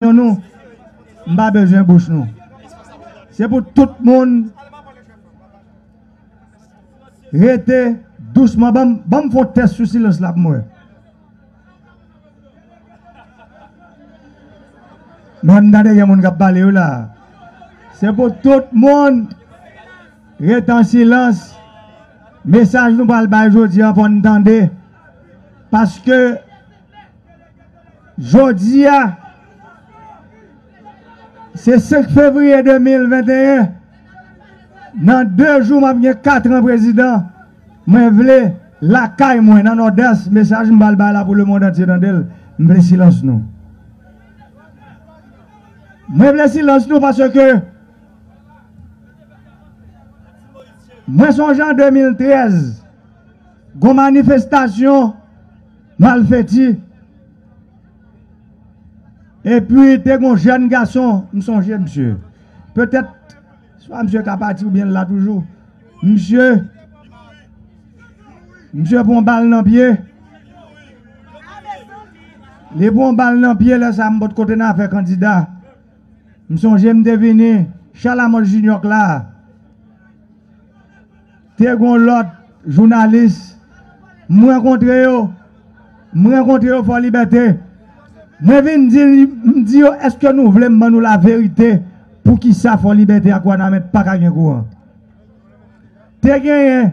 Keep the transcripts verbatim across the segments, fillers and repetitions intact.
nou, m pa bezwen bouch nou. Se pou tout moun rete dousman. Ban m, ban m fè yon tès sou silans la pou m wè. Men m tande gen moun k ap pale wi la. Se pou tout moun rete an silans. Mesaj nou pral bay jodi a, fò n tande. Paske jodi a, se senk fevriye de mil venteyen. Nan de jou, m ap gen kat an prezidan. Mwen vle lakay mwen nan Nòdès, mesaj m pral bay la pou lemonn antye tande l. M vle silans nou. Mwen vle silans nou paske mwen sonje an de mil trèz, gon manifestasyon Malfeti. Epi te gon jèn gason, m sonje misye. Petèt, swa misye ka pati oubyen l la toujou. Misye, misye pran bal nan pye. Li pran bal nan pye, lè sa m potko te nan afè kandida. M sonje m te vini Chalamont Junior k la. Te gon lòt jounalis, m rankontre yo, m rankontre yo Fò Libète. Mwen vin di, m di yo, èske nou vle m ban nou laverite poukisa Fò Libète ak Wanament pa ka gen kouran? Te genyen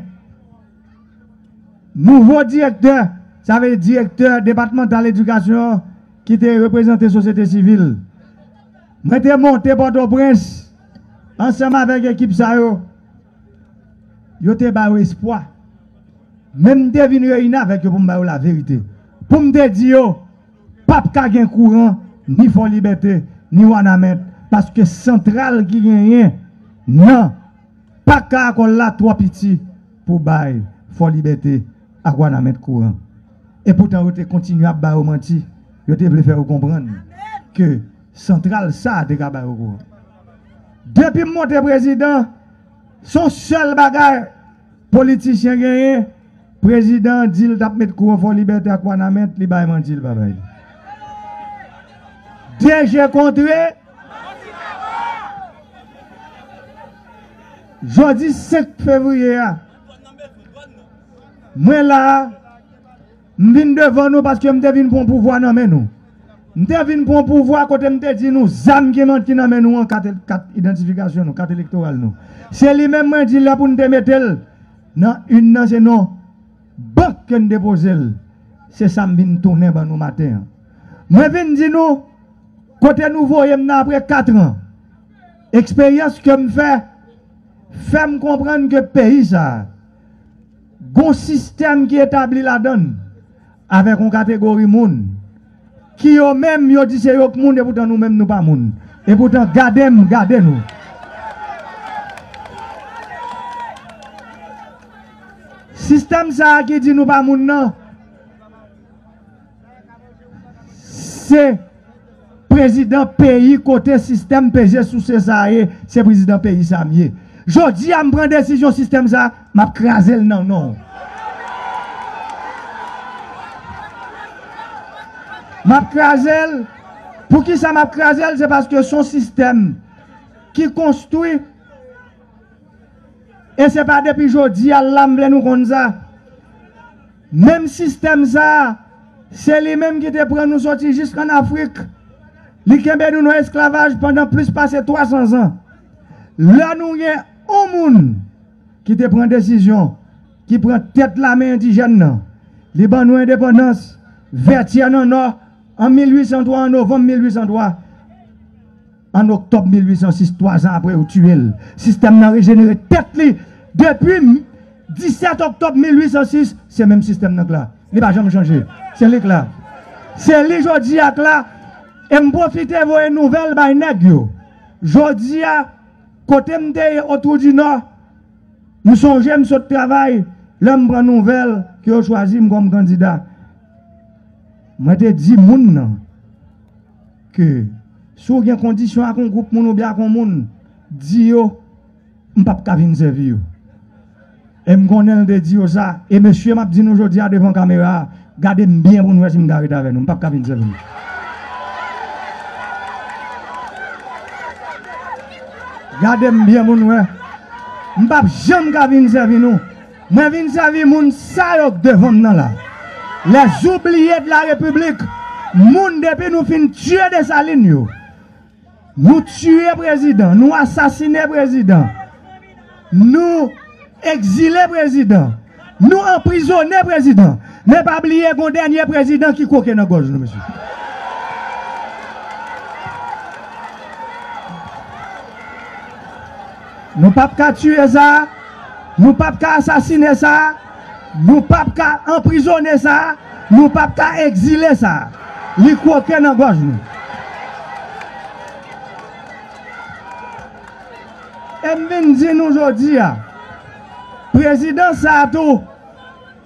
nouvo direktè, sa vle di direktè depatmantal edikasyon an ki te reprezante sosyete sivil. Mwen te monte Pòtoprens ansanm avèk ekip sa yo. Yo te ba yo espwa. Men m te vin reyini avèk yo pou m ba yo laverite. Pou m te di yo, p ap ka gen kouran ni Fò Libète, ni Wanament, paske santral ki genyen nan pak Karakòl la twò piti pou bay Fò Libète ak Wanament kouran. Epoutan, yo te kontinye ap ba yo manti. Yo te vle fè yo konprann ke santral sa a te ka ba yo kouran. Depi m monte prezidan, se yon sèl bagay politisyen genyen, prezidan an di l t ap met kouran Fò Libète ak Wanament, li bay manti, li pa bay li. De je kontre, jodi senk fevriye a, mwen la a, m vin devan nou paske m te vin pran pouvwa nan men nou. M te vin pran pouvwa kote m te di nou zam ki nan, ki nan men nou an, kat, kat idantifikasyon nou, kat elektoral nou. Se li menm mwen di lè pou n te mete l nan inn nan, se nan bank ke n depoze l. Se sa m vin tounen ban nou maten an. Mwen vin di nou, kote nou voye m nan apre kat an, eksperyans ke m fè, fè m konprann ke peyi sa a, gon sistèm ki etabli ladan l avèk yon kategori moun ki yo menm yo di se yo k moun, epoutan nou menm nou pa moun. Epoutan, gade m, gade nou. Sistèm sa a ki di nou pa moun nan, se prezidan peyi kote sistèm peze souse sa a ye, se prezidan peyi sa a m ye. Jodi a, m pran desizyon sistèm sa a, m ap kraze l nan non w. M ap kraze l. Poukisa m ap kraze l? Se paske se yon sistèm ki konstwi. E se pa depi jodi a la m vle nou konn sa. Menm sistèm sa a, se li menm ki te pran nou soti jiskann Afrik. Li kenbe nou nan esklavaj pandan plis pase twa san zan. Lè nou gen yon moun ki te pran desizyon, ki pran tèt lame endijèn nan, li ban nou endepandans, Vètyè nan Nò, an mil uit san twa, an novanm mil uit san twa. An oktòb mil uit san sis, twa zan apre, yo tiye l. Sistèm nan rejenere tèt li. Depi m-, disèt oktòb mil uit san sis, se menm sistèm nan k la. Li pa janm chanje. Se li k la. Se li jodi a k la. E m pwofite voye nouvèl bay nèg yo. Jodi a, kote m te ye Otwou di Nò, m sonje m sot travay, lè m pran nouvèl ke yo chwazi m kòm kandida. Mwen te di moun nan ke si w gen kondisyon ak yon gwoup moun oubyen ak yon moun, di yo, m p ap ka vin sèvi yo. E m konnen l te di yo sa. E mesye, m ap di nou jodi a devan kamera a, gade m byen pou n wè si m ka ret avè nou. M p ap ka vin sèvi nou. Gade m byen, moun wè. M p ap janm ka vin sèvi nou. Mwen vin sèvi moun sa yo k devan m nan la. Les oubliés de la République. Moun depi nou fin tiye Desalin yo. Nou tiye prezidan, nou asasine prezidan. Nou egzile prezidan. Nou anprizone prezidan. Men pa bliye gon dènye prezidan ki kwoke nan gòj nou, mesye. Nou p ap ka tiye sa, nou p ap ka asasine sa, nou p ap ka anprizone sa, nou p ap ka egzile sa. Li kwoke nan gòj nou. E m vin di nou jodi a, prezidan sa a tou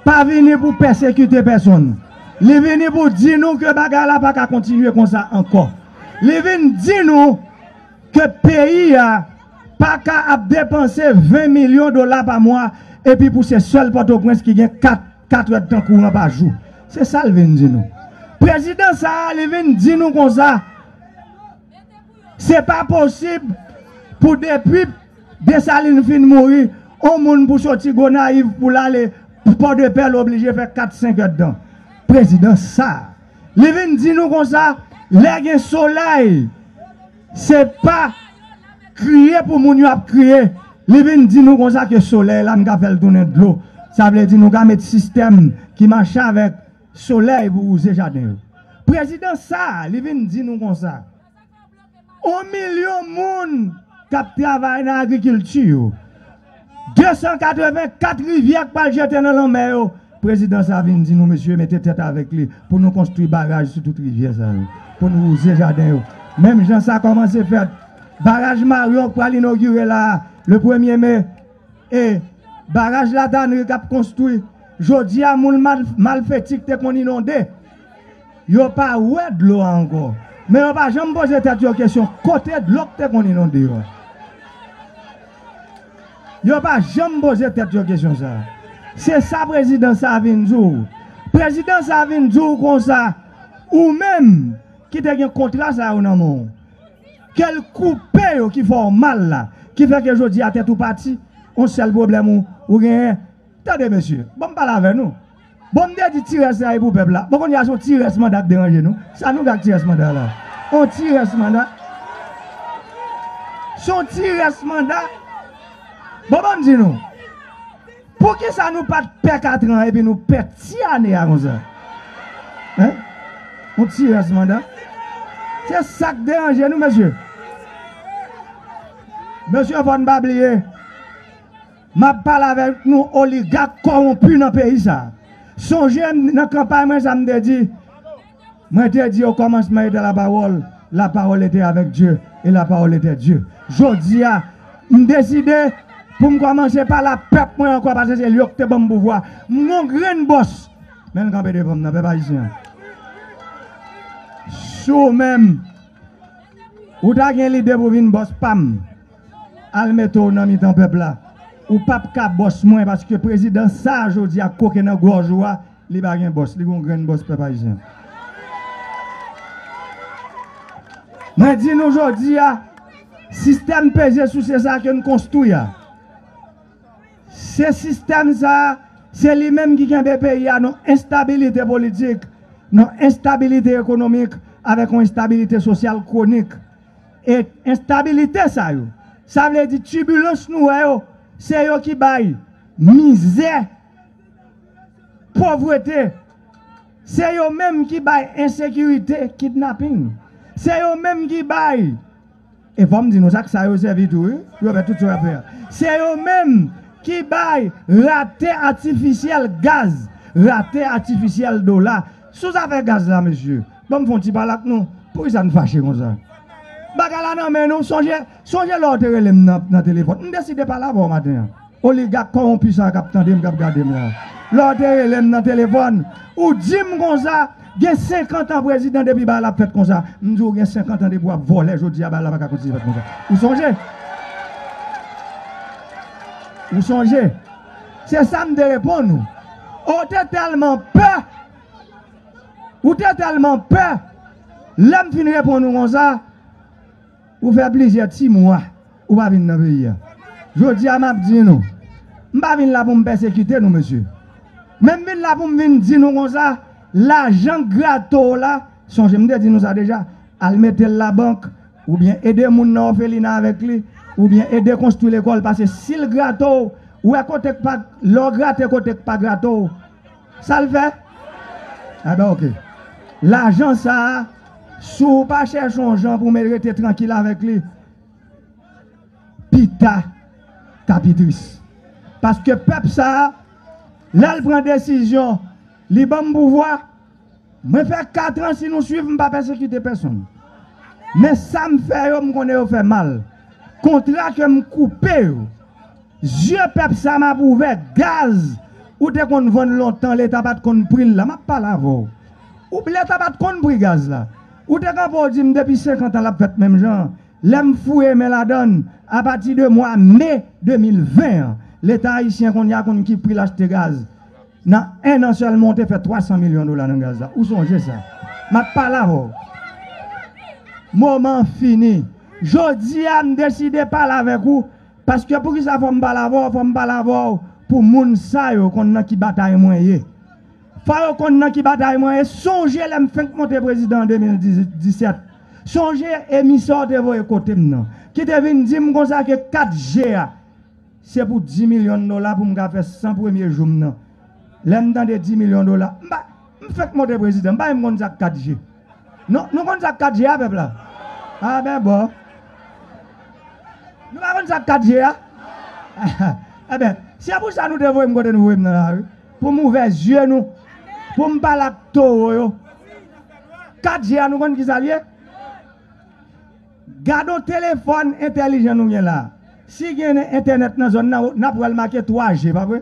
pa vini pou pèsekite pèsonn. Li vini pou di nou ke bagay la pa ka kontinye konsa ankò. Li vin di nou ke peyi a pa ka ap depanse ven milyon dola pa mwa, epi pou se sèl Pòtoprens ki gen kat, kat èdtan kouran pa jou. Se sa l vin di nou. Prezidan sa a, li vin di nou konsa, se pa posib pou depi Desalin fin mouri, on moun pou soti Gonayiv pou l ale Pòdepè, l oblije fè kat, senk èdtan. Prezidan sa a, li vin di nou konsa, lè gen solèy, se pa kriye pou moun yo ap kriye. Li vin di nou konsa ke solèy la, n ka fè l tounen dlo. Sa vle di nou ka met sistèm ki mache avèk solèy pou wouze jaden yo. Prezidan sa a, li vin di nou konsa, on milyon moun k ap travay nan agrikilti yo. De san katreven kat rivyè k pral jete nan lanmè yo. Prezidan sa a vin di nou, mesye, mete tèt avèk li pou nou konstwi baraj sou tout rivyè sa yo, pou nou wouze jaden yo. Menm jan sa kòmanse fèt, baraj Maryon k pral inogire la a, le premye me, e baraj Latanri k ap konstwi. Jodi a, moun mal, malfeti k te konn inonde, yo pa wè dlo a ankò. Men yo pa janm poze tèt yo kesyon kote dlo k te konn inonde yo a. Yo pa janm poze tèt yo kesyon sa a. Se sa prezidan sa a vin di w. Prezidan sa a vin di w konsa, ou menm ki te gen kontra sa yo nan men w, ke l koupe yo ki fè w mal la, ki fè ke jodi a tèt ou pati, yon sèl pwoblèm ou, ou genyen. Tande, mesye, ban m pale avè nou. Bon, m te di ti rès la e pou pèp la. Bon, kounye a se yon ti rès manda k deranje nou. Sa nou gen ak ti rès manda la? Yon ti rès manda. Se yon ti rès manda. Bon, ban m di nou. Poukisa nou pa t pè katran epi nou pè ti ane a konsa? Hein? Yon ti rès manda. Se sa k deranje nou, mesye. Mesye, fò n pa bliye. M ap pale avèk nou oligak kòwonpi nan peyi sa a. Sonje m nan kanpay mwen sa m te di. Mwen te di, au commencement était la parole, la parole était avec Dieu, et la parole était Dieu. Jodi a, m deside pou m kòmanse pale a pèp mwen ankò, paske se li yo ki te ban m pouvwa. M gon grenn bòs, men l kanpe devan m nan, pèp ayisyen an. Si w menm, ou ta gen lide pou vin bòs pa m, al mete w nan mitan pèp la. Ou p ap ka bòs mwen, paske prezidan sa a jodi a koke nan gòj ou a, li pa gen bòs, li gon grenn bòs pèp ayisyen. Mwen di nou jodi a, sistèm peze souse sa a ke n konstwi a, se sistèm sa a, se li menm ki kenbe peyi a nan enstabilite politik, nan enstabilite ekonomik, avèk yon enstabilite sosyal kwonik. E enstabilite sa yo, sa vle di tibilans nou wè yo, se yo ki bay mizè, povrete, se yo menm ki bay ensekirite, kidnaping, se yo menm ki bay, e fò m di nou sa, k sa yo sèvi tou, wi, yo fè tout sa yo ap fè a. Se yo menm ki bay rate atifisyèl gaz, rate atifisyèl dola. Sou zafè gaz la, mesye, ban m fè yon ti pale ak nou. Poukisa n fache konsa? Bagay la nan men nou, sonje, sonje lè w te rele m nan, nan telefòn. M deside pale avè w maten an. Oligak kòwonpi sa a k ap tande m, k ap gade m la. Lè w te rele m nan telefòn, ou di m konsa, gen senkant an prezidan depi bagay la ap fèt konsa. M di w gen senkant an depi w ap vòlè, jodi a bagay la pa ka kontinye fèt konsa. Ou sonje? Ou sonje? Se sa m te reponn ou. Ou te tèlman pè. Ou te tèlman pè. Lè m fin reponn ou konsa, ou fè plizyè ti mwa. Ou pa vin nan peyi a. Jodi a, m ap di nou, m pa vin la pou m pèsekite nou, mesye. Men m vin la pou m vin di nou konsa, lajan grato w la, sonje m te di nou sa deja, al mete l labank, oubyen ede moun nan òfelina avèk li, oubyen ede konstwi lekòl, paske si l grato w, ou wè kote k pa, lè w grate kote k pa grato w, sa l fè? Enben, oke. Lajan sa a, si w pa chèche yon jan pou w rete trankil avèk li, pita, t ap pi tris. Paske pèp sa a, lè l pran desizyon, li ban m pouvwa, mwen fè kat an, si nou swiv, m pa pèsekite pèsonn. Men sa m fè yo, m konnen yo fè mal. Kontra ke m koupe yo, zye pèp sa m ap ouvè, gaz, ou te konn vann lontan, Leta pa t konn pri l la, m ap pale avè w. Ou, Leta pa t konn pri gaz la. Ou te kanpe, w di m depi senkant an l ap fèt menm jan an. Lè m fouye men ladan l, apati de mwa me de mil ven an, Leta ayisyen kounye a konn ki pri l achte gaz. Nan en an sèlman, w te fè twa san milyon dola nan gaz la. Ou sonje sa? M ap pale avè w. Moman an fini. Jodi a, m deside pale avèk ou, paske poukisa fò m pale avè w? Fò m pale avè w pou moun sa yo konn nan ki batay mwen ye. Fò yo konn nan ki batay mwen ye. Sonje lè m fenk monte prezidan an de mil disèt. Sonje emisè w te voye kote m nan, ki te vin di m konsa ke kat G a, se pou dis milyon dola pou m ka fè san premye jou m nan. Lè m tande dis milyon dola, m pa, m fenk monte prezidan, m pa menm konn sa k kat G. Non, nou konn sa k kat G a, pèp la? A ben bon. Nou pa konn sa k kat G a? Enben, se pou sa nou te voye m kote nou voye m nan la, wi. Pou m ouvè zye nou. Pou m pale ak towo yo. Kat G a, nou konn ki sa l ye? Gade yon telefòn entèlijan nou gen la. Si gen entènèt nan zòn nan, n ap wè l make twa G, pa vre?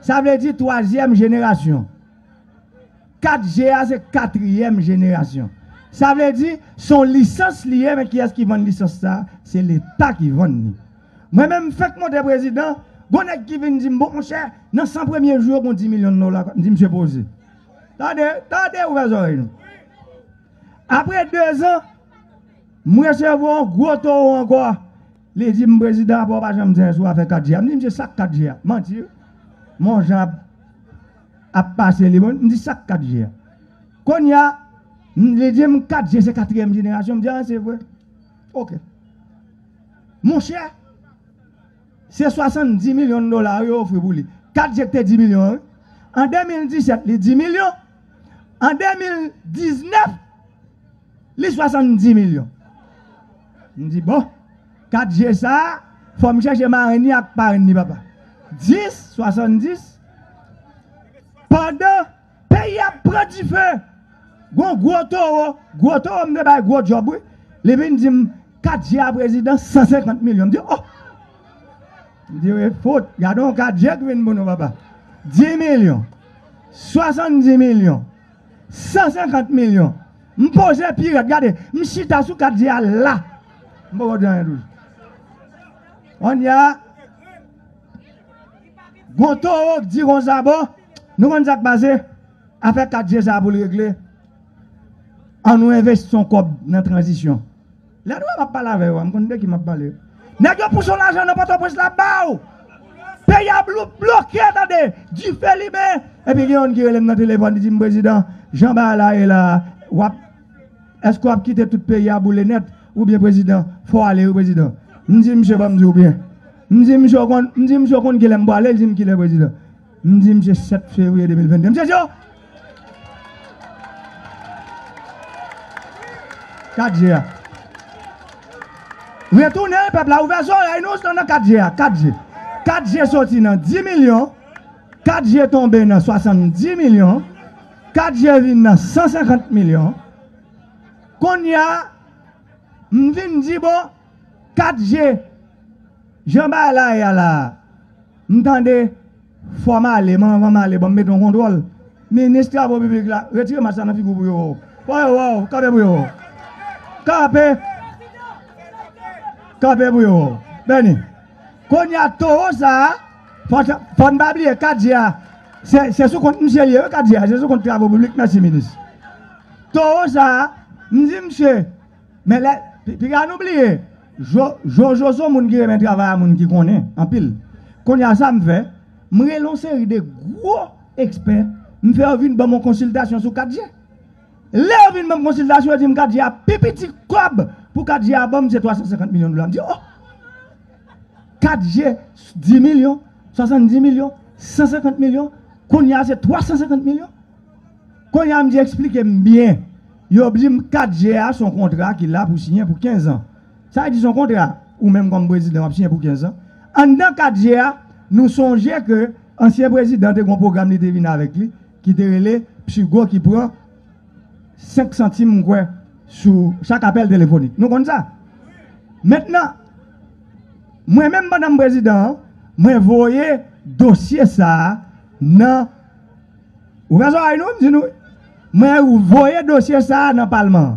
Sa vle di twazyèm jenerasyon. Kat G a se katriyèm jenerasyon. Sa vle di, se yon lisans li ye, men kiyès ki vann lisans sa a? Se Leta ki vann li. Mwen menm, m fenk monte prezidan, gon nèg ki vin di m, bon, monchè, nan san premye jou yo, gon dis milyon dola. M di, misye poze. Tande, tande, ouvè zòrèy nou. Apre dezan, m resevwa yon gwo towo ankò. Li di m, prezidan, apa w pa janm di anyen sou afè kat G a? M di, misye, sa k kat G a? Manti, wi. Men yon jan ap, ap pase li, bon, m di, sa k kat G a? Kounye a, m, li di m, kat G se katriyèm jenerasyon. M di, a, se vre. Oke. Monchè, se swasanndis milyon dola yo ofri pou li. Kat G te dis milyon, wi. An de mil disèt, li dis milyon. An de mil diznèf, li swasanndis milyon. M di, bon, kat G sa a, fò m chèche marenn li ak parenn li, papa. Dis, swasanndis, pandan peyi a ap pran dife, gon gwo towo, gwo towo, m te bay gwo djòb, wi. Li vin di m, kat G a prezidan, san senkant milyon. M di, oh! M di, wi, fout, gade yon kat G ki vin pou nou, papa. Dis milyon, swasanndis milyon, san senkant milyon. M poze pi rèd, gade, m chita sou kat G a la. M poko di anyen toujou. Kounye a, gon towo k di konsa, bon, nou konn sa k pase? Afè kat G sa a pou l regle, ann nou envesti yon kòb nan tranzisyon. Lè nou wè m ap pale avè yo a, m konn de ki m ap pale. Nèg yo pouse yon lajan nan Pòtoprens la ba w. Peyi a blo-, bloke, tande. Dife limen. Epi gen youn ki rele m nan telefòn, li di m, prezidan, jan bagay la ye la, w ap, èske w ap kite tout peyi a boule nèt? Oubyen, prezidan, fò w ale, wi, prezidan. M di misye, ban m di w byen. M di misye, w konn, m di misye, w konn kilè m pwale? Li di m, kilè, prezidan? M di misye, sèt fevriye de mil venn de. Misye di, oh! Kat G a. Retounen, pèp la, ouvè zòrèy nou, se nan kat G a, kat G. Kat G soti nan dis milyon, kat G tonbe nan swasanndis milyon, kat G vin nan san senkant milyon. Kounye a, m vin di, bon, kat G, jan bagay la ye a la, m tande, fò m ale, men anvan m ale, ban m mete yon kontwòl. Minis travo piblik la, retire mask la nan figi w pou yo wè w. Fò yo wè w, kanpe pou yo wè w. Kanpe. Kanpe pou yo wè w. Bèni. Kounye a, towo sa a, fò, fò n pa bliye kat G a, se, se sou kont misye l ye, wi, kat G a, se sou kont travo piblik, mèsi, minis. Towo sa a, m di misye, men lè, pi-, piga nou bliye, Jo, Jojo se yon moun ki renmen travay a moun ki konnen anpil. Kounye a sa m fè, m rele yon seri de gwo ekspè, m fè yo vin ban m yon konsiltasyon sou kat G. Lè yo vin ban m konsiltasyon, yo di m kat G a pi piti kòb pou kat G a ban m se twa san senkant milyon dola. M di, oh! Kat G, dis milyon, swasanndis milyon, san senkant milyon, kounye a se twa san senkant milyon. Kounye a m di eksplike m byen. Yo di m kat G a se yon kontra ki la pou siyen pou kenz an. Sa vle di se yon kontra ou menm kòm prezidan w ap siyen pou kenz an. Anndan kat G a, nou sonje ke ansyen prezidan te gen yon pwogram li te vin avèk li ki te rele Psigo ki pran senk santim m kwè sou chak apèl telefonik. Nou konn sa? Mentnan, mwen menm pandan m prezidan an, mwen voye dosye sa a nan Ou fè zòrèy nou, m di nou. Mwen voye dosye sa a nan palman an.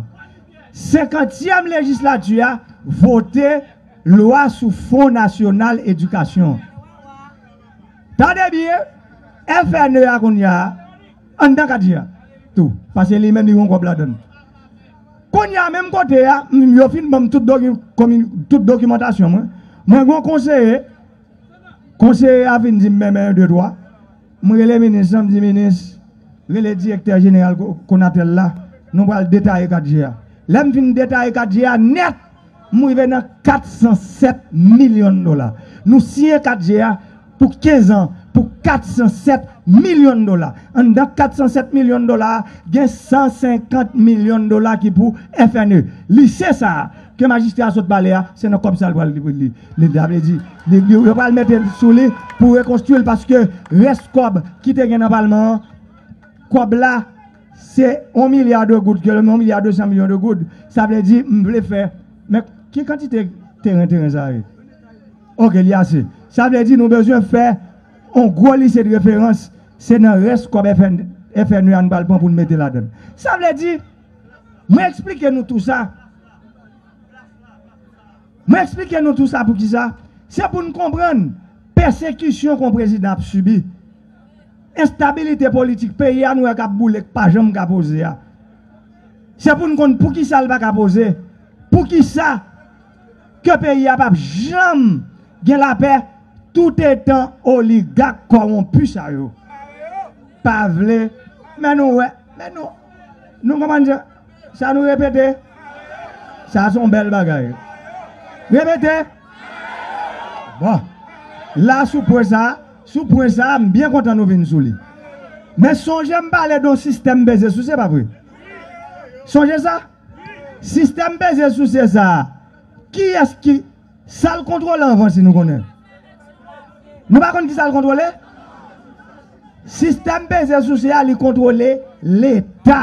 Senkantyèm lejislati a vote lwa sou Fon Nasyonal Edikasyon. Tande byen, F N E a kounye a, anndan kat G a tou, paske li menm li gen kòb ladan l. Kounye a, menm kote a, m, yo fin ban m tout, doki, komi, tout dokimantasyon mwen. Mwen gen yon konseye, konseye a vin di m, men, men, yon, de, twa. M rele minis lan, m di, minis, rele direktè jeneral Ko-, Konatel la, nou pral detaye kat G a. Lè m fin detaye kat G a nèt, m rive nan kat san sèt milyon dola. Nou siyen kat G a pou kenz an, pou kat san sèt milyon dola. Anndan kat san sèt milyon dola a, gen san senkant milyon dola ki pou F N E. Lise sa a, ke majistra a sot pale a, se nan kòb sa a l pral li, li, li, sa vle di, li, li, yo pral mete l sou li pou rekonstwi l, paske rès kòb ki te gen nan palman an, kòb la, se yon milya de goud, ke yon milya de san milyon de goud. Sa vle di, m vle fè, men ki kantite teren, teren sa ye? Ok, li ase. Sa vle di, nou bezwen fè yon gwo lise de referans, se nan rès kòb F N, F N E a nou pral pran pou n mete ladan l. Sa vle di, mwen eksplike nou tou sa. Mwen eksplike nou tou sa poukisa. Se pou n konprann pèsekisyon ke yon prezidan ap sibi. Enstabilite politik peyi a nou wè k ap boule, k pa janm ka poze a. Se pou n konn poukisa l pa ka poze. Poukisa ke peyi a p ap janm gen lapè toutetan oligak kòwonpi sa yo pa vle. Men nou wè, men nou, nou kòmanse, sa nou repete. Sa se yon bèl bagay. Repete. Bon. La, sou pwen sa, sou pwen sa, m byen kontan nou vin sou li. Men sonje m pale de yon sistèm peze souse, pa vre? Sonje sa? Sistèm peze souse sa a, kiyès ki, sa l kontwole anvan, si nou konnen? Nou pa konn ki sa l kontwole? Sistèm peze souse a, li kontwole Leta.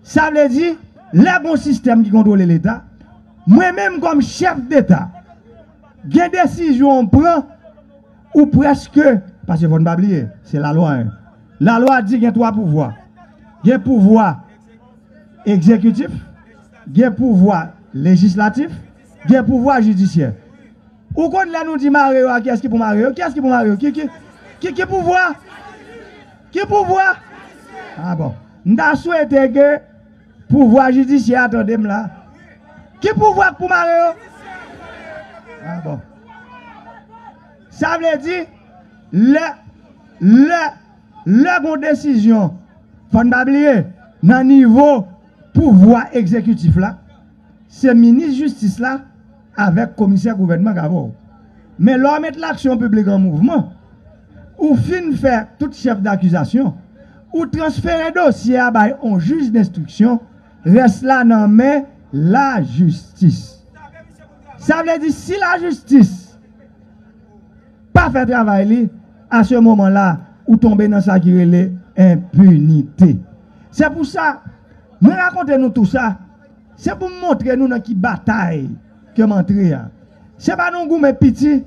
Sa vle di, lè gon sistèm ki kontwole Leta, mwen menm kòm chèf deta, gen desizyon w pran, ou prèske, paske fò n pa bliye, se lalwa, en. Lalwa di gen twa pouvwa. Gen pouvwa egzekitif, gen pouvwa lejislatif, gen pouvwa jidisyè. Ou konn lè nou di mare yo a, kiyès ki pou mare yo? Kiyès ki pou mare yo? Ki, ki, ki, ki pouvwa? Ki pouvwa? Ah bon. M ta swete ke pouvwa jidisyè a tande m la. Ki pouvwa k pou mare yo? Ah bon. Sa vle di, lè, lè, lè gon desizyon, fò n pa bliye, nan nivo pouvwa egzekitif la, se minis jistis la avèk komisè gouvènman k avè w. Men lè w met l'action publique en mouvement, ou fin fè tout chèf dakizasyon, ou transfere dosye a bay on jij denstriksyon, rès la nan men lajistis. Sa vle di, si lajistis pa fè travay li, a se moman la, ou tonbe nan sa ki rele enpinite. Se pou sa, mwen rakonte nou tou sa, se pou m montre nou nan ki batay ke m antre a. Se pa nan goumen piti,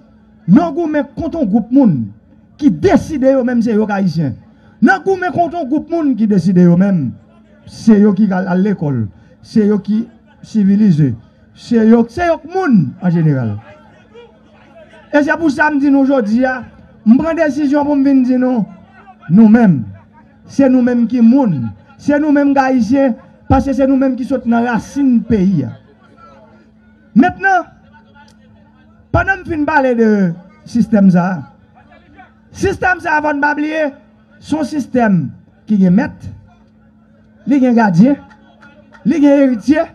nan goumen kont on gwoup moun ki deside yo menm se yo k Ayisyen. Nan goumen kont on gwoup moun ki deside yo menm se yo ki al, al lekòl, se yo ki sivilize, se yo, se yo k moun an jeneral. E se pou sa m di nou jodi a, m pran desizyon pou m vin di nou, nou menm, se nou menm ki moun, se nou menm k Ayisyen, paske se nou menm ki sot nan rasin peyi a. Mentnan, Pandan m fin pale de sistèm sa a, sistèm sa a, fò n pa bliye, se yon sistèm ki gen mèt, li gen gadyen, li gen eritye,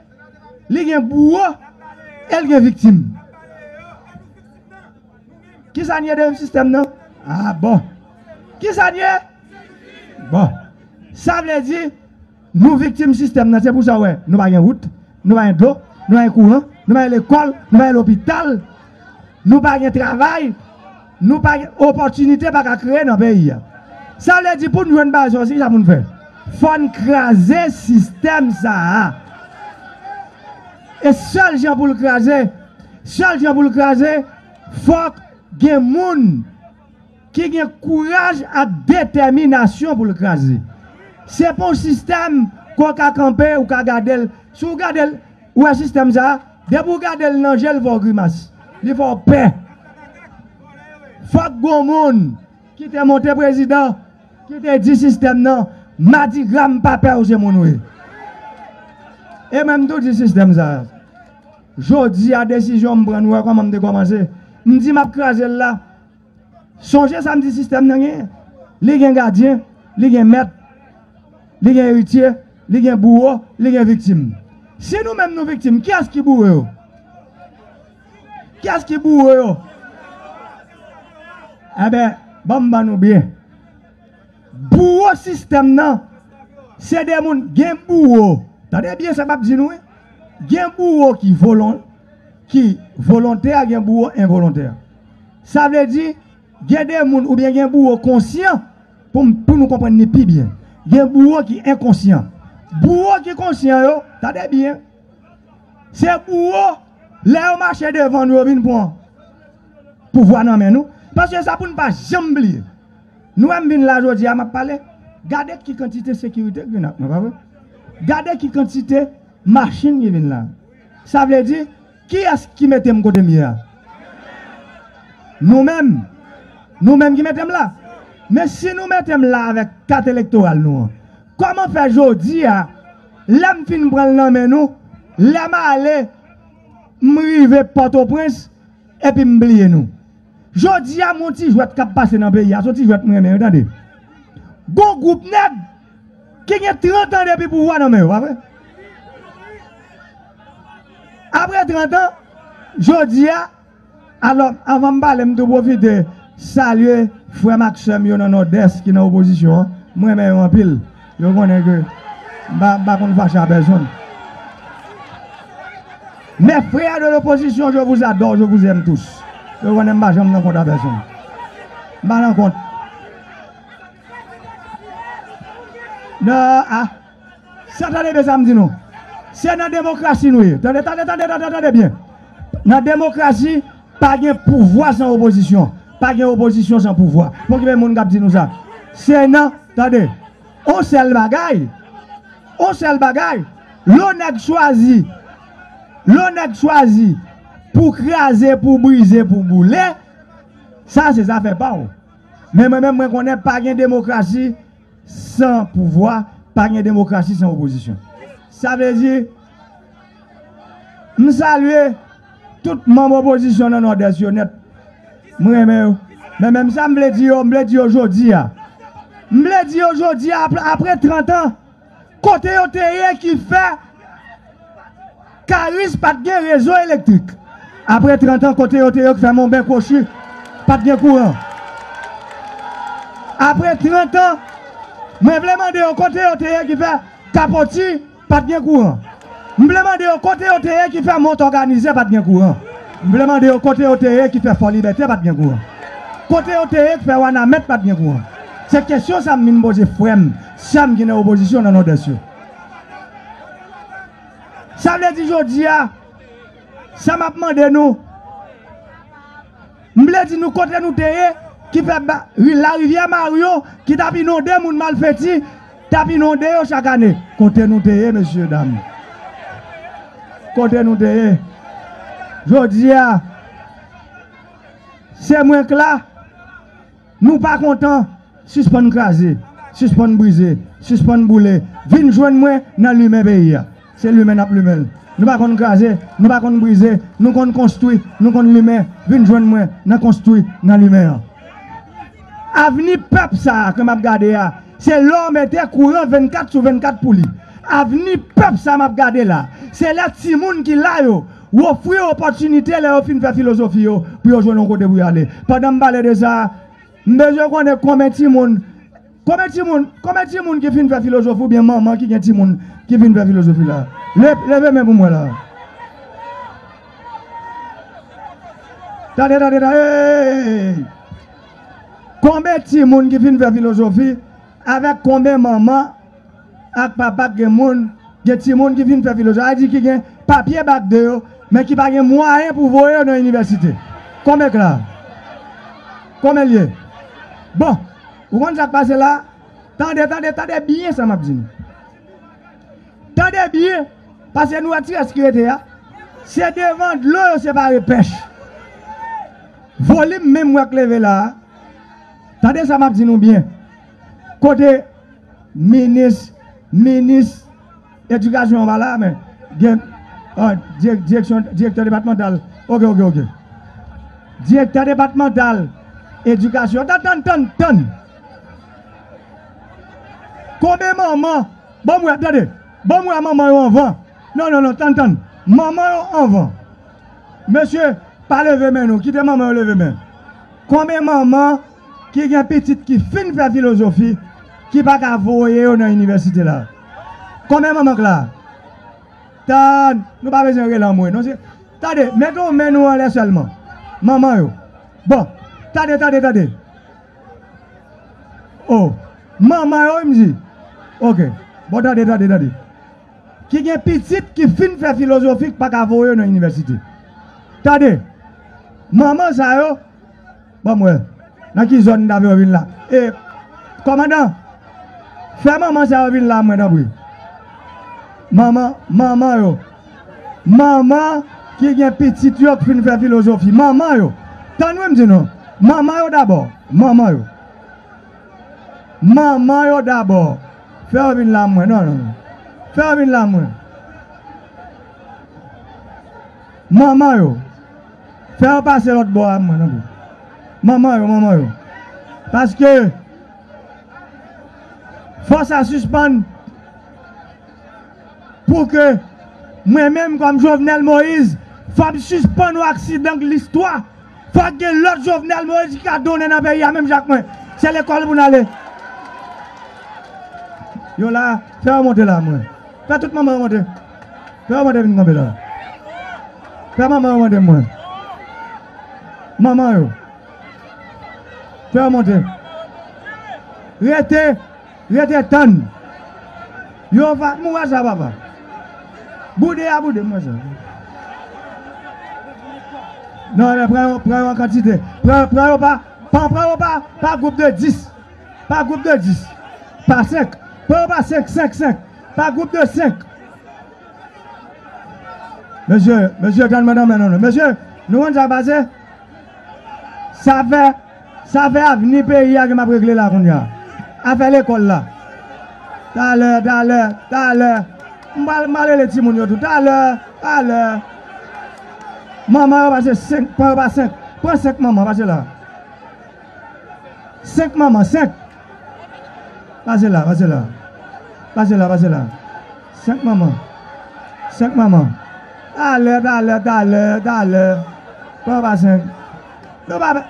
li gen bouwo, e l gen viktim. Kisa n ye de sistèm nan? Ah bon. Kisa n ye? Bon. Sa vle di, nou viktim sistèm nan. Se pou sa w wè, nou pa gen wout, nou pa gen dlo, nou pa gen kouran, nou pa gen lekòl, nou pa gen lopital, nou pa gen travay, nou pa gen opòtinite pa ka kreye nan peyi a. Sa vle di pou n jwenn bagay sa yo, se kisa pou n fè? Fò n kraze sistèm sa a. E sèl jan pou l kraze, sèl jan pou l kraze, fòk gen moun ki gen kouraj ak detèminasyon pou l kraze. Se pa yon sistèm ke w ka kanpe, ou ka gade l. Si w gade l, ou wè sistèm sa a, depi w gade l nan je l, fè w grimas. Li fè w pè. Fòk gon moun ki te monte prezidan, ki te di sistèm nan, Madigra, m pa pè w, se moun ou ye. E mwen, m tou di sistèm sa a. Jodi a, desizyon m pran, nou wè kòman m te kòmanse. M di m ap kraze l la. Sonje sa m di sistèm nan genyen. Li gen gadyen, li gen mèt, li gen eritye, li gen bouwo, li gen viktim. Si nou menm nou viktim, kiyès ki bouwo yo? Kiyès ki bouwo yo? Enben, ban m ban nou byen. Bouwo sistèm nan, se de moun gen bouwo. Tande byen sa m ap di nou, wi. Gen bouwo ki volon, ki volontè, gen bouwo envolontè. Sa vle di, gen de moun oubyen gen bouwo konsyan, pou m, pou nou konprann li pi byen. Gen bouwo ki enkonsyan. Bouwo ki konsyan yo, tande byen, se bouwo, lè yo mache devan nou, yo vin pran pouvwa nan men nou. Paske sa pou n pa janm bliye. Nou wè m vin la jodi a, m ap pale. Gade ki kantite sekirite ki vin ak mwen, pa vre? Gade ki kantite machin ki vin la. Sa vle di, kiyès ki mete m kote m ye a? Nou menm. Nou menm ki mete m la. Men si nou mete m la avèk kat elektoral nou an, kòman fè jodi a, lè m fin pran l nan men nou, lè m ale, m rive Pòtoprens, epi m bliye nou? Jodi a, m yon ti jwèt k ap pase nan peyi a, se yon ti jwèt m renmen, wi, tande. Gon gwoup nèg ki gen trant an depi pouvwa nan men yo, pa vre? Apre trant an, jodi a, alò, anvan m pale, m tou pwofite salye frè m ak sè m yo nan Nòdès ki nan opozisyon an. M renmen yo anpil. Yo konnen ke m pa, m pa konn fache a pèsonn. Mes frères de l'opposition, je vous adore, je vous aime tous. Yo konnen m pa janm nan kont a pèsonn. M pa nan kont. Non, ah. Sa tande byen sa m di nou. Se nan demokrasi nou ye. Tande, tande, tande, tande, tande byen. Nan demokrasi, pa gen pouvwa san opozisyon. Pa gen opozisyon san pouvwa. Poko gen moun k ap di nou sa. Se nan, tande, on sèl bagay. On sèl bagay. Lè nèg chwazi, lè nèg chwazi pou kraze, pou brize, pou boule, sa se zafè pa w. Men mwen menm, mwen konnen pa gen demokrasi san pouvwa, pa gen demokrasi san opozisyon. Sa vle di, m salye tout manm opozisyon nan Nòdès yo nèt. M renmen yo. Men menm sa m vle di yo, m vle di yo jodi a. M vle di yo jodi a, apre, apre trant an, kote yo te ye ki fè Karis pa t gen rezo elektrik? Apre trant an, kote yo te ye ki fè Monben Kwochi pa t gen kouran? Apre trant an, mwen vle mande yo kote yo te ye ki fè Kapoti pa t gen kouran? M vle mande yo kote yo te ye ki fè Mont Òganize pa t gen kouran? M vle mande yo kote yo te ye ki fè Fò Libète pa t gen kouran? Kote yo te ye ki fè Wanament pa t gen kouran? Se kesyon sa m vin poze frè m, sè m ki nan opozisyon nan Nòdès yo. Sa vle di jodi a, sa m ap mande nou, m vle di nou kote nou te ye, ki fè ba, ri, larivyè Maryon, ki t ap inonde moun Malfeti, t ap inonde yo chak ane. Kote nou te ye, mesye dam? Kote nou te ye? Jodi a, se mwen k la. Nou pa kontan, sispann kraze, sispann brize, sispann boule. Vin jwenn mwen nan limen peyi a. Se limen n ap limen l. Nou pa konn kraze, nou pa konn brize, nou konn konstwi, nou konn limen. Vin jwenn mwen nan konstwi, nan limen an. Avni pèp sa a ke m ap gade a, se lè w mete kouran vennkat sou vennkat pou li. Avni pèp sa a m ap gade la, se lè timoun ki la yo, w ofri yo opòtinite lè yo fin fè filozofi yo, pou yo jwenn yon kote pou yo ale. Pandan m pale de sa, m bezwen konnen konbyen timoun, konbyen timoun, konbyen timoun ki fin fè filozofi oubyen manman ki gen timoun ki fin fè filozofi la. Le-, leve men pou mwen la. Tande, tande, tande. Hey! Konbyen timoun ki fin fè filozofi avèk konbyen manman ak papa k gen moun, gen timoun ki fin fè filozofi, sa vle di ki gen papye bak de yo, men ki pa gen mwayen pou voye yo nan inivèsite? Konbyen k la? Konbyen l ye? Bon, ou konn sa k pase la? Tande, tande, tande byen sa m ap di nou. Tande byen, paske nou wè ti rès ki rete a, se devan dlo yo separe pèch. Volim menm wè k leve la a. Tande sa m ap di nou byen. Kote minis, minis edikasyon an pa la, men gen, ah, dirèk-, direksyon, direktè depatmantal. Oke, oke, oke. Direktè depatmantal edikasyon. Tann, tann, tann, tann. Konbyen manman? Ban m wè, tande. Ban m wè manman yo anvan. Non, non, non, tann, tann. Manman yo anvan. Mesye, pa leve men nou. Kite manman yo leve men. Konbyen manman ki gen pitit ki fin fè filozofi, ki pa ka voye yo nan inivèsite la? Konbyen manman k la? Tann, nou pa bezwen rele anmwe, non, se, tande, mete yon men nou anlè sèlman. Manman yo. Bon, tande, tande, tande. Oh, manman yo, wi, m di. Oke. Bon, tande, tande, tande. Ki gen pitit ki fin fè filozofi k pa ka voye yo nan inivèsite. Tande. Manman sa yo, ban m wè. Nan ki zòn n ta fè yo vin la? E, kòmandan, fè manman sa yo vin la, mwen, tanpri. Manman, manman yo. Manman ki gen pitit yo k fin fè filozofi. Manman yo. Tann wi m di nou. Manman yo dabò. Manman yo. Manman yo dabò. Fè yo vin la mwen. Non, non, non. Fè yo vin la mwen. Manman yo. Fè yo pase lòt bò a mwen, non. Manman yo, manman yo. Paske fò sa sispann. Pou ke mwen menm kòm Jovenel Moïse, fò m sispann yon aksidan k listwa. Fòk gen lòt Jovenel Moïse ki ka donnen nan peyi a menm jan ak mwen. Se lekòl pou n ale. Yo la, fè yo monte la, mwen. Fè tout manman yo monte. Fè yo monte vin kanpe la. Fè manman yo monte, mwen. Manman yo. Fè yo monte. Rete. Rete tann. Yo va, m wè sa, papa. Boude a boude, m wè sa. Non, men pran yo, pran yo an kantite. Pran, pran yo pa, pa, pran yo pa, pa gwoup de dis. Pa gwoup de dis. Pa senk. Pran yo pa senk, senk, senk. Pa gwoup de senk. Mesye, mesye, tann mwen, tann mwen, non, non. Mesye, nou konn sa k pase? Sa fè, sa fè avni peyi a ke m ap regle la kounye a. Afè lekòl la. Talè, talè, talè. M pral, m pral rele timoun yo tou. Talè, talè. Manman yo pase senk, pran yo pa senk. Pran senk manman, pase la. Senk manman, senk. Pase la, pase la. Pase la, pase la. Senk manman. Senk manman. Talè, talè, talè, talè. Pran pa senk. Nou pa fè.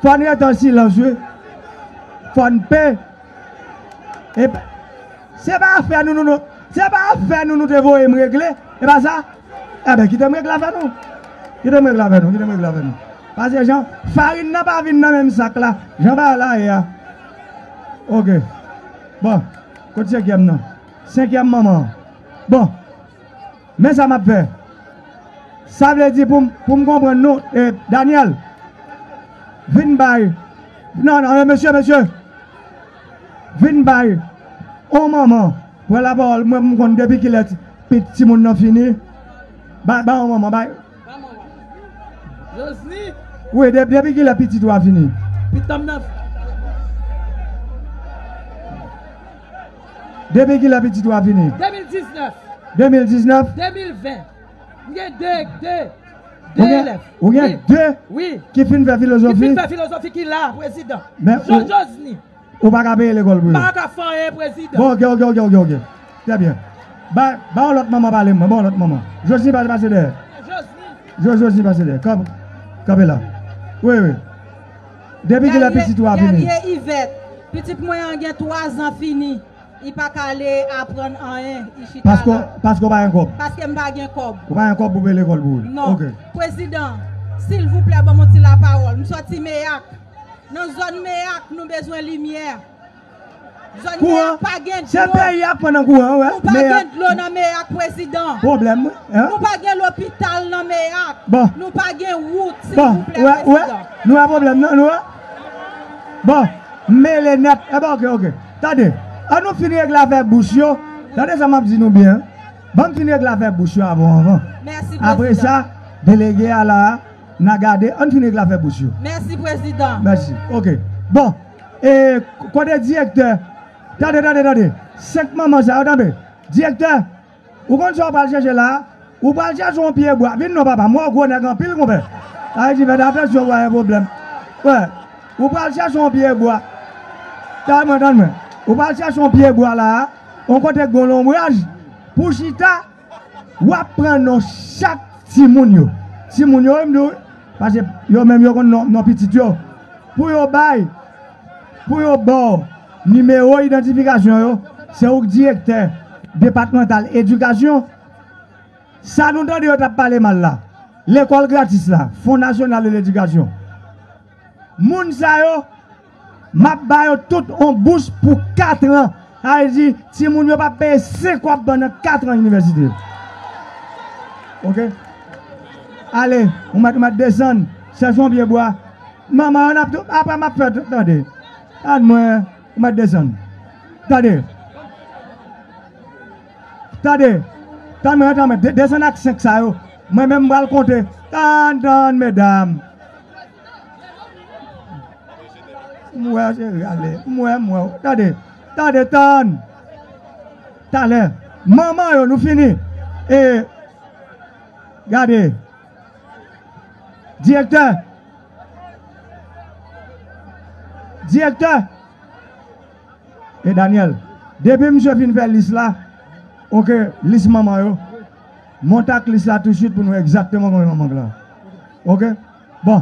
Fò n rete an silans, wi. Fò n pe. E pa, se pa afè nou, nou, nou, se pa afè nou, nou te voye m regle. E pa sa? Enben, kite m regle afè nou. Kite m regle afè nou, kite m regle afè nou. Paske jan farin nan pa vin nan menm sak la. Jan bagay la ye a. Oke. Bon, kot senkyèm nan? Senkyèm manman an. Bon. Men sa m ap fè. Sa vle di pou m, pou m konprann nou, e, Daniel, vin bay. Non, non, e, mesye, mesye. Vin bay. On manman. Pran lapawòl, mwen, m konn depi kilè ti, pi, timoun nan fini. Bay, bay on manman, bay. Josny. Wi, de, depi kilè pitit ou a fini? Pitit m nan. Depi kilè pitit ou a fini? De mil diznèf. De mil diznèf? De mil ven. M gen de, de, de elèv. Ou gen de ki fin fè filozofi? Ki fin fè filozofi ki la, prezidan. Men Jean Josny. Ou pa ka peye lekòl pou yo? M pa ka fè anyen, prezidan. Bon, ok, ok, ok, ok, ok. Trè byen. Ba, ba yon lòt manman pale mwen, ba yon lòt manman. Josny pa pase dèyè. Josny. Jo, Josny pase dèyè. Kanpe, kanpe la. Wi, wi. Depi kilè pitit ou a fini? Guerrier Yvette. Pitit mwen an gen twa zan fini. Li pa ka ale aprann anyen. Li chita la. Paske, paske w pa gen kòb? Paske m pa gen kòb. Ou pa gen kòb pou peye lekòl pou li? Non. Ok. Prezidan, silvouplè, ban m yon ti lapawòl. M sòti Meyak. Nan zòn Meyak, nou bezwen limyè. Zòn Meyak pa gen dlo. Se peyi a k pran nan kouran, wè. Nou pa gen dlo nan Meyak, prezidan. Pwoblèm, wi. Nou pa gen lopital nan Meyak. Bon. Nou pa gen wout, silvouplè, prezidan. Nou wè pwoblèm nan, nou wè. Bon, m mele nèt. E bon, ok, ok. Tande, an nou fin regle afè bouch yo. Tande sa m ap di nou byen. Ban m fin regle afè bouch yo avan, avan. Mèsi, prezidan. Apre sa, delege a la, n a gade, an fin regle afè bouch yo. Mèsi, prezidan. Mèsi. Ok. Bon, e, kote direktè? Tande, tande, tande. Senk manman sa yo, tande. Direktè, ou konn sa w pral chèche la? Ou pral chèche yon pye bwa. Vin non, papa. M wè w gwo nèg anpil, konpè. Sa vle di, fè atansyon, w gen pwoblèm. Wè. Ou pral chèche yon pye bwa. Tann mwen, tann mwen. Ou pral chèche yon pye bwa la, yon kote k gen yon lonbraj, pou chita. W ap pran non chak timoun yo. Timoun yo, wi, m di w, paske yo menm yo konn non, non pitit yo. Pou yo bay, pou yo ba w nimewo idantifikasyon yo, se ou k direktè depatmantal edikasyon. Sa nou tande yo t ap pale mal la, lekòl gratis la, Fonds National de l'Éducation. Moun sa yo, m ap ba yo tout on bous pou kat an. Sa vle di, timoun yo p ap peye senk kòb pandan kat an inivèsite. Ok? Ale, ou mèt, ou mèt desann, chèche yon pye bwa. Manman yo, n ap tou, apre m ap fè tout, tande. Tann mwen, ou mèt desann. Tande. Tande. Tann mwen, tann mwen. De-, desann ak senk sa yo. Mwen menm, m pral konte. Tann, tann, medam. M wè, cheri, ale. M wè, m wè. Tande. Tande, tann. Talè. Manman yo, nou fini. E, gade. Direktè. Direktè. E Daniel, depi misye fin fè lis la, ok, lis manman yo, monte ak lis la tousuit pou nou wè egzakteman konbyen manman k la. Ok? Bon.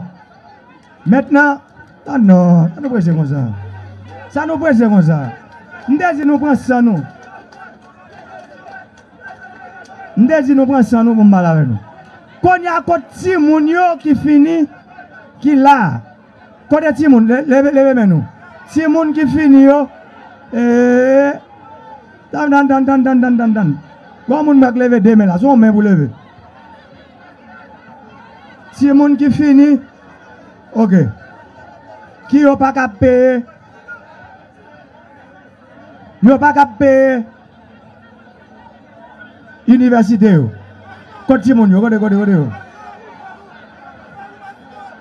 Mentnan, ah non, sa nou prese konsa? Sa nou prese konsa? M te di nou pran san nou. M te di nou pran san nou pou m pale avè nou. Kounye a, kot timoun yo ki fini, ki la? Kote timoun? Le-, leve, leve men nou. Timoun ki fini yo. Ee. Tann, tann, tann, tann. Gon moun mèk leve de men la. Se yon men pou leve. Timoun ki fini. Ok. Ki yo pa ka peye. Yo pa ka peye inivèsite yo. Kot timoun yo? Kote, kote, kote yo?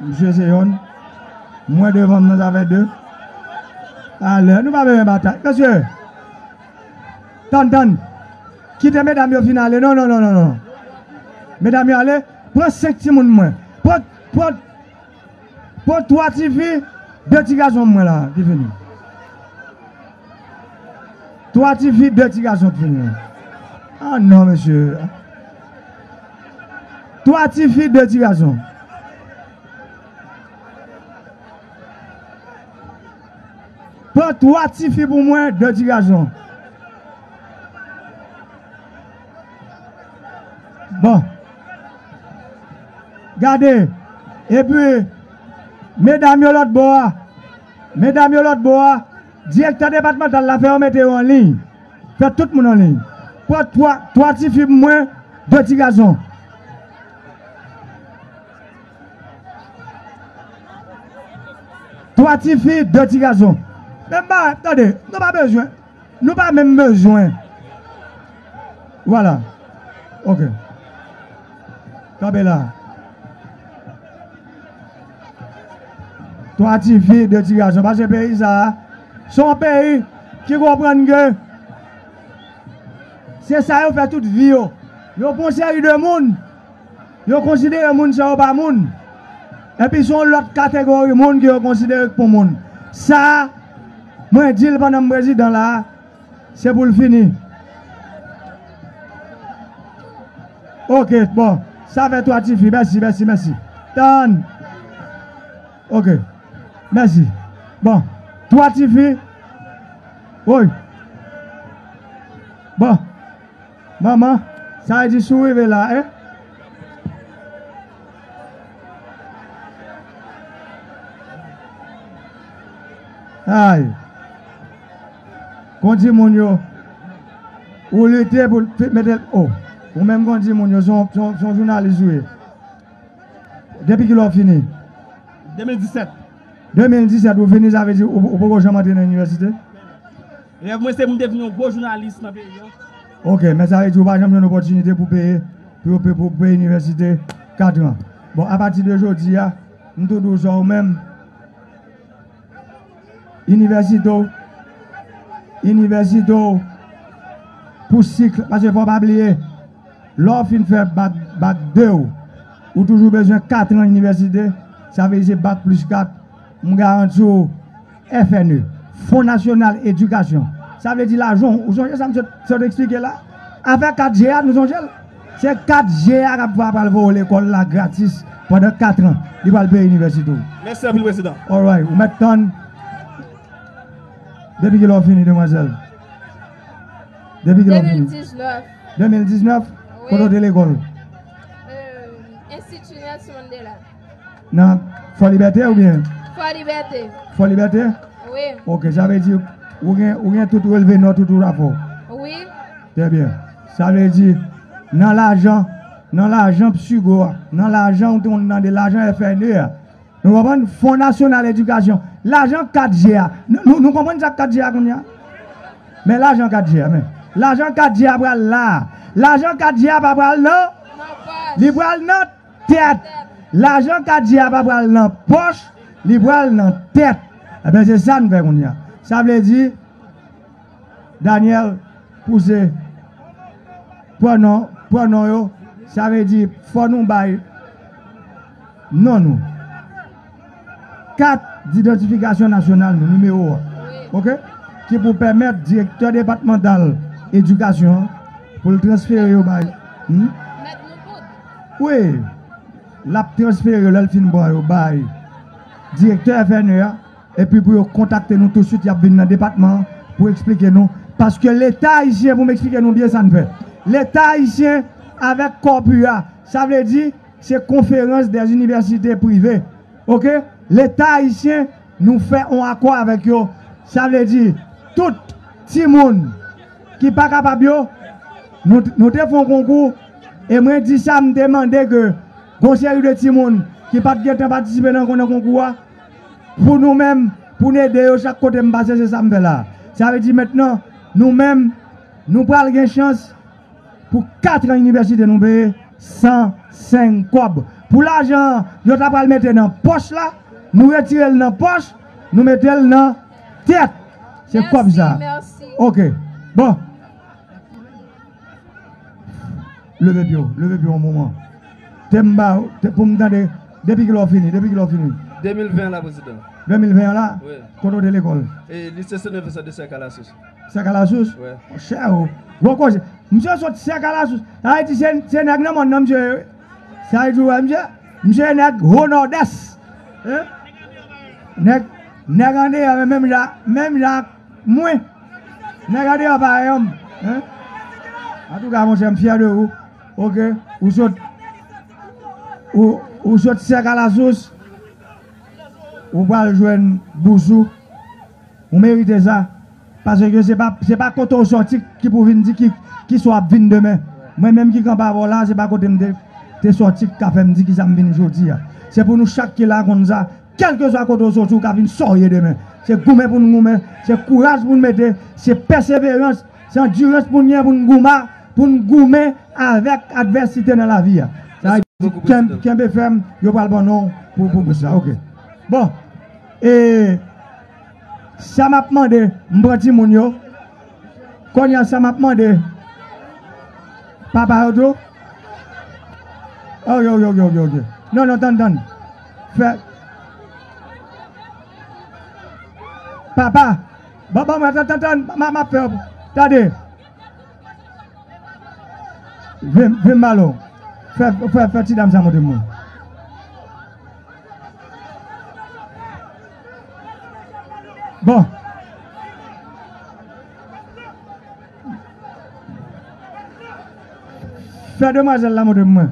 Misye se yonn. Mwen devan m nan, sa fè de. Talè, nou pa bezwen batay. Mesye, tann, tann. Kite medam yo fin ale. Non, non, non, non, non. Medam yo ale. Pran senk timoun mwen. Pran, pran Pran twa tifi, de ti gason mwen la, ki fini. Twa tifi, de ti gason ki fini. Ah non, mesye. Twa tifi, de ti gason. Pran twa tifi pou mwen, de ti gason. Bon. Gade. Epi, medam yo lòt bò a. Medam yo lòt bò a. Direktè depatmantal la fè yo mete yo an liy. Fè tout moun an liy. Pran twa, twa tifi pou mwen, de ti gason. Twa tifi, de ti gason. Men m pa, tande, nou pa bezwen. Nou pa menm bezwen. Vwala. Ok. Kanpe la. Twa tifi, de ti gason. Paske peyi sa a, se yon peyi ki konprann ke Se sa yo fè tout vi yo. Yo pran yon seri de moun, yo konsidere moun sa yo pa moun. Epi se yon lòt kategori moun ke yo konsidere k pou moun. Sa, mwen di l pandan m prezidan la, se pou l fini. Ok, bon, sa fè twa tifi. Mèsi, mèsi, mèsi. Tann. Ok. Mèsi. Bon, twa tifi. Woy. Bon. Manman, sa vle di si w rive la, en? Ay. Kon di moun yo, ou lite pou l mete l o. Ou menm kon di moun yo, se yon, se yon, se yon jounalis ou ye. Depi kilè w fini? De mil disèt. De mil disèt ou fini, sa vle di ou, ou poko janm antre nan inivèsite? Rèv mwen se pou m te vin yon gwo jounalis nan peyi an. Ok, men sa vle di ou pa janm jwenn opòtinite pou peye, pou yo pe-, pou peye inivèsite kat an. Bon, apati de jodi a, m tou di w sa ou menm, inivèsite w, inivèsite w, pou sik, paske fò w pa bliye, lè w fin fè bak, bak de w, ou toujou bezwen kat an inivèsite, sa vle di se bak plis kat, m garanti w, F N E, Fon Nasyonal Edikasyon. Sa vle di lajan, ou sonje sa m sot, sot eksplike la? Afè kat G a, nou sonje l? Se kat G a k ap pral voye w lekòl la gratis pandan kat an. Li pral peye inivèsite w. Mèsi anpil, Prezidan. Alright, ou mèt tann. Depi kilè w fini, demwazèl? Depi kilè w fini? De mil diznèf. De mil diznèf? Wi. Kote w te lekòl? Euh, Enstiti Nelson Mandela. Nan Fò Libète oubyen? Fò Libète. Fò Libète? Wi. Ok, sa vle di ou gen, ou gen tout relve nòt ou tou la fò? Wi. Trè byen. Sa vle di, nan lajan, nan lajan Psigo a, nan lajan ou te konn tande, lajan F N E a, nou konprann? Fon Nasyonal Edikasyon, lajan kat G a. Nou, nou, nou konprann sa k kat G a kounye a? Men lajan kat G a, men. Lajan kat G a pral la. Lajan kat G a pa pral nan, li pral nan tèt. Lajan kat G a pa pral nan pòch, li pral nan tèt. Ebyen, se sa n fè kounye a. Sa vle di, Daniel, pouse, pran non, pran non yo, sa vle di, fò nou bay non nou. Kat didantifikasyon nasyonal nou, nimewo a. Ok? Ki pou pèmèt direktè depatmantal edikasyon an, pou l transfere yo bay. Hmm? Wi. L ap transfere yo lè l fin pran yo bay direktè F N E a, epi pou yo kontakte nou touswit, y ap vin nan depatman an pou eksplike nou. Paske Leta ayisyen, pou m eksplike nou byen sa n fè. Leta ayisyen avèk CORPU a, sa vle di, se Conférence des Universités Privées. Ok? Leta ayisyen, nou fè yon akò avèk yo. Sa vle di, tout timoun ki pa kapab yo, nou, nou te fè yon konkou, e mwen di sa, m te mande ke gon seri de timoun ki pa t gentan patisipe nan, nan konkou a, pou nou menm, pou n ede yo chak kote m pase, se sa m fè la. Sa vle di mentnan, nou menm, nou pral gen chans pou kat an inivèsite nou peye san senk kòb. Pou lajan an, yo ta pral mete nan pòch la, nou retire l nan pòch, nou mete l nan tèt. Se kòb sa. Mèsi, mèsi. Ok. Bon. Leve pye w, leve pye w yon moman. Te m ba, te, pou m tande, depi kilè w fini, depi kilè w fini? De mil ven la, Prezidan. De mil ven an la? Wi. Kote w te lekòl? E, Lise Sen Nofis de Sèkalasous. Sèkalasous? Wi. Monchè, o. Gwo koze. Misye sot Sèkalasous. Sa vle di se, se nèg nan mòn nan misye ye, wi. Sa vle di, wè, misye, misye nèg Ho Nòdès. Hein? Nèg, nèg andeyò, men menm jan, menm jan ak mwen. Nèg andeyò parèy an m. Hein? Antouka, monchè, m fyè de ou. Ok? Ou sot, ou, ou sot Sèkalasous. Ou pral jwenn bous ou. Ou merite sa. Paske se pa, se pa kote w sòti ki pou vin di ki, kisa w ap vin demen. Mwen menm ki kanpe avè w la, se pa kote m te, te sòti ki ka fè m di kisa m vin jodi a. Se pou nou chak ki la konn sa, kèlkeswa kote w sòti, ou ka vin sa w ye demen. Se goumen pou n goumen, se kouraj pou n mete, se pèseverans, se andirans pou n gen pou n goumen, pou n goumen avèk advèsite nan lavi a. Sa vle di, kenb-, kenbe fèm, yo pral ban non pou, pou bous la. Ok. Bon. E sa m ap mande, m pran timoun yo. Kounye a, sa m ap mande, Papa yo tou? Ok, ok, ok, ok, ok. Non, non, tann, tann. Fè. Papa, ban, ban mwen, tann, tann, tann, m a, m a fè, tande. Vin, vin, Malo. Fè, fè, fè ti dam sa montre mwen. Bon. Fè demwazèl la montre mwen.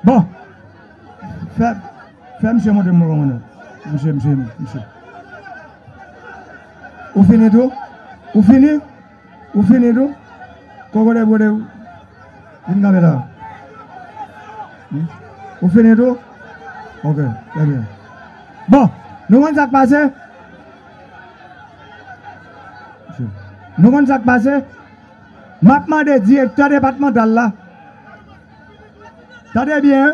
Bon. Fè, fè misye montre mwen kòman non. Misye, misye, misye. Ou fini tou? Ou fini? Ou fini tou? Kokote bwode, vin kanpe la. Hmm? Ou fini tou? Ok, trè byen. Bon, nou konn sa k pase? Nou konn sa k pase? M ap mande direktè depatmantal la. Tande byen, wi.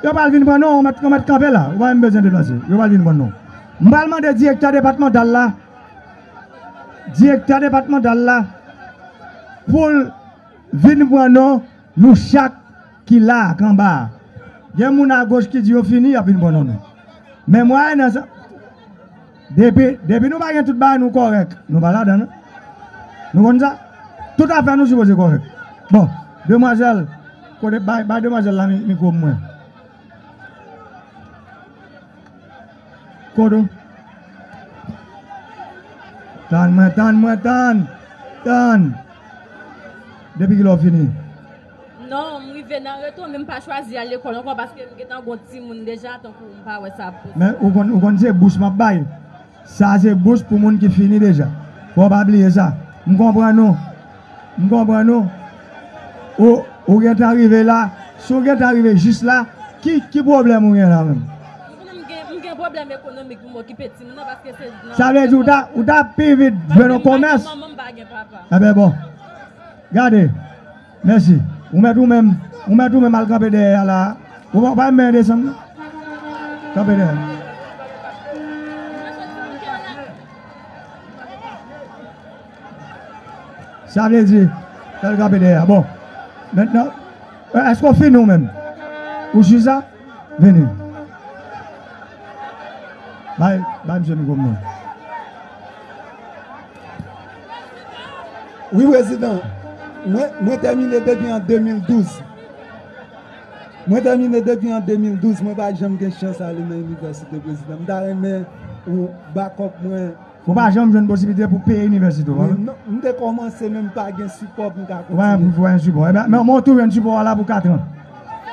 Yo pral vin pran non, ou mèt, ou mèt kanpe la. Ou pa menm bezwen deplase. Yo pral vin pran non. M pral mande direktè depatmantal la. Direktè depatmantal la. Pou l vin pran non, nou chak ki la, k anba a. Gen moun agoch ki di yo fini, y ap vin pran non nou. Men mwayen nan sa. Depi, depi nou pa gen tout bagay, nou kòrèk. Nou pa ladan, non. Nou konn sa? Tout afè nou sipoze kòrèk. Bon, demwazèl, kote, bay, bay demwazèl la mi-, mikwo mwen. Kote w? Tann mwen, tann mwen, tann. Tann. Depi kilè w fini? Non, m rive nan retou, men m pa chwazi al lekòl ankò paske m gentan gon timoun deja, tankou m pa wè sa ap posib. Men ou konn, ou konn se bous m ap bay. Sa se bous pou moun ki fini deja. Fò w pa bliye sa. M konprann ou. M konprann ou. Ou, ou gentan rive la. Si w gentan rive jis la, ki, ki pwoblèm ou gen la menm? M konnen m gen, m gen pwoblèm ekonomik pou m okipe timoun nan paske se nan... Sa vle di ou ta, ou ta pi vit jwenn yon komès? Paske m pa gen manman, m pa gen papa. Enben bon. Gade. Mèsi. Ou mèt ou menm, ou mèt ou menm al kanpe dèyè a la. Ou pa, pa menm desann non. Kanpe dèyè. Sa vle di, fè l kanpe dèyè a. Bon. Mentnan, èske w fini ou menm? Ou si sa? Vini. Bay, bay misye mikwo m non. Wi, prezidan. Mwen, mwen tèmine depi an de mil douz. Mwen tèmine depi an de mil douz. Mwen pa janm gen chans ale nan inivèsite, prezidan. M ta renmen ou bakòp mwen. Ou pa janm jwenn posiblite pou peye inivèsite w, pa vre? Non, m te kòmanse, men m pa gen sipò pou m ka kontinye. Ou pa gen sipò. Enben, men, men ou toujou jwenn sipò a la pou katran.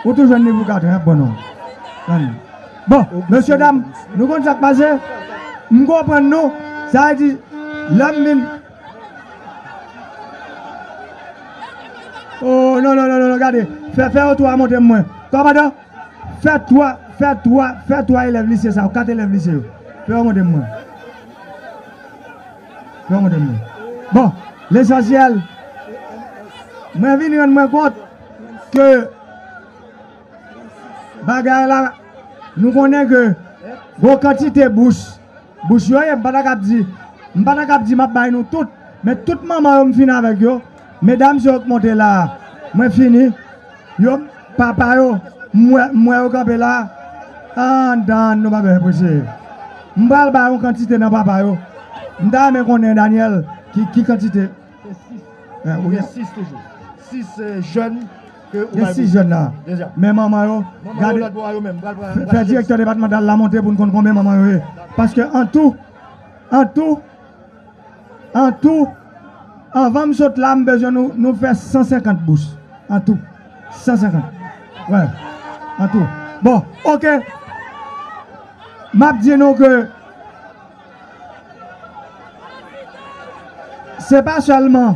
Ou toujou jwenn li pou katran, ap bon non. Tann. Bon, mesye dam, nou konn sa k pase? M konprann nou. Sa vle di, lè m vin... Oh, non, non, non, non, non, gade. Fè, fè yo twa montre m mwen. Kòmandan, fè twa, fè twa, fè twa elèv lise sa yo, kat elèv lise yo. Fè yo montre m mwen. Fè yo montre m mwen. Bon, lesansyèl, mwen vin rann mwen kont ke bagay la, nou konnen ke gwo kantite bous, bous yo ye, m pa ta kab di, m pa ta kab di m ap bay nou tout, men tout manman yo m fin avèk yo, medam sa yo k monte la a, mwen fini, yo, papa yo, m wè, m wè yo kanpe la a, ann, ann, nou pa bezwen prese. M pral bay yon kantite nan papa yo. M ta renmen konnen, Daniel, ki, ki kantite. Gen sis. Gen sis toujou. Sis, eh, jèn ke ou bay bous. Gen sis jèn la. Deja. Men manman yo, gade, fè, fè direktè depatmantal la monte pou n konn konbyen manman yo ye. Paske an tou, an tou, an tou, anvan m sot la, m bezwen nou, nou fè san senkant bous. An tou. San senkant. Wè. An tou. Bon, oke. M ap di nou ke se pa sèlman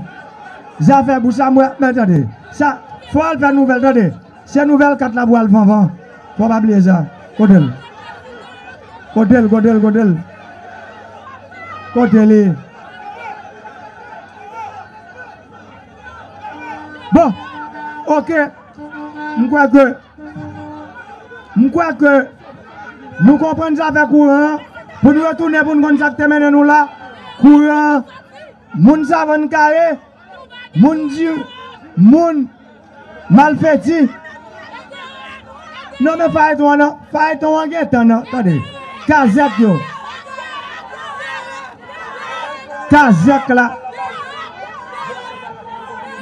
zafè bous la, mwen, men tande. Sa, fò al fè nouvèl, tande. Se nouvèl kat la pou al vanvan. Fò pa bliye sa. Kote l? Kote l, kote l, kote l? Kote li? Bon, oke. M kwè ke M kwè ke nou konprann zafè kouran an, pou nou retounen pou n konn sa k te mennen nou la. Kouran an, Moun Savann Kare, moun di, moun Malfeti. Non, men fayeton an, non. Fayeton an gentan, non. Tande. Kazèk yo. Kazèk la.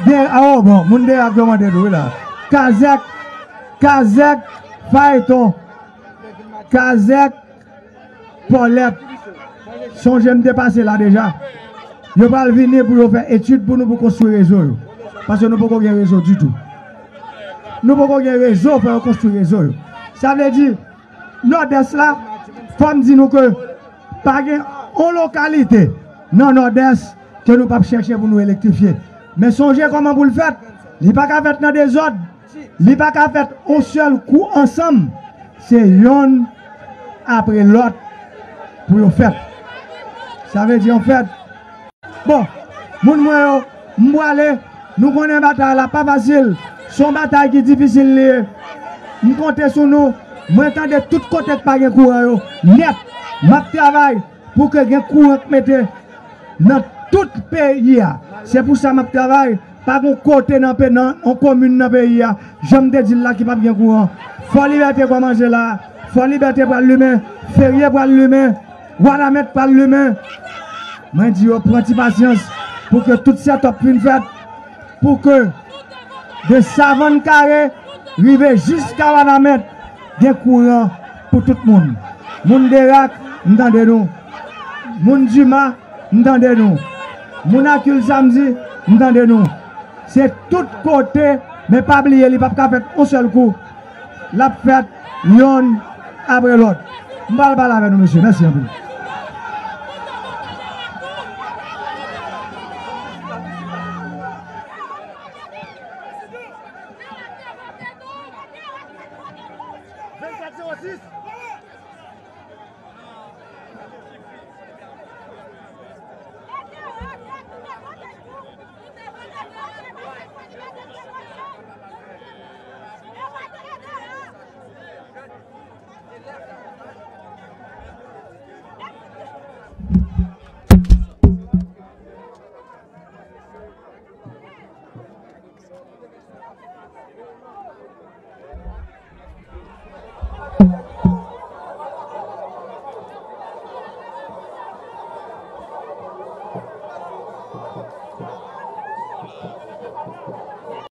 De, oh, bon, moun Derak yo mande nou, wi, la. Kazèk, Kazèk, fayeton. Kazèk, Pòlèt, sonje m te pase la deja. Yo pral vini pou yo fè etid pou nou pou konstwi rezo yo. Paske nou poko gen rezo ditou. Nou poko gen rezo pou yo konstwi rezo yo. Sa vle di, Nòdès la, fò m di nou ke pa gen yon lokalite nan Nòdès ke nou p ap chèche pou nou elektrifye. Men sonje kòman pou l fèt. Li pa ka fèt nan dezòd. Li pa ka fèt yon sèl kou ansanm. Se yonn apre lòt pou yo fèt. Sa vle di, anfèt, bon, moun mwen yo, m prale, nou konnen batay la pa fasil. Se yon batay ki difisil li ye. M konte sou nou. Mwen tande tout kote k pa gen kouran yo nèt. M ap travay pou ke gen kouran k mete nan tout peyi a. Se pou sa m ap travay. Pa gen kote nan pe-, nan yon komin nan peyi a, jan m te di l la, ki p ap gen kouran. Fò Libète pral manje la. Fò Libète pral limen. Ferye pral limen. Wanament pral limen. Mwen di yo pran ti pasyans pou ke tout sètòp fin fèt. Pou ke de Savann Kare rive jiska Wanament, gen kouran pou tout moun. Moun Derak, m tande nou. Moun Dima, m tande nou. Moun Akil Samdi, m tande nou. Se tout kote, men pa bliye, li p ap ka fèt yon sèl kou. L ap fèt yonn apre lòt. M pral pale avè nou, mesye. Mèsi anpil.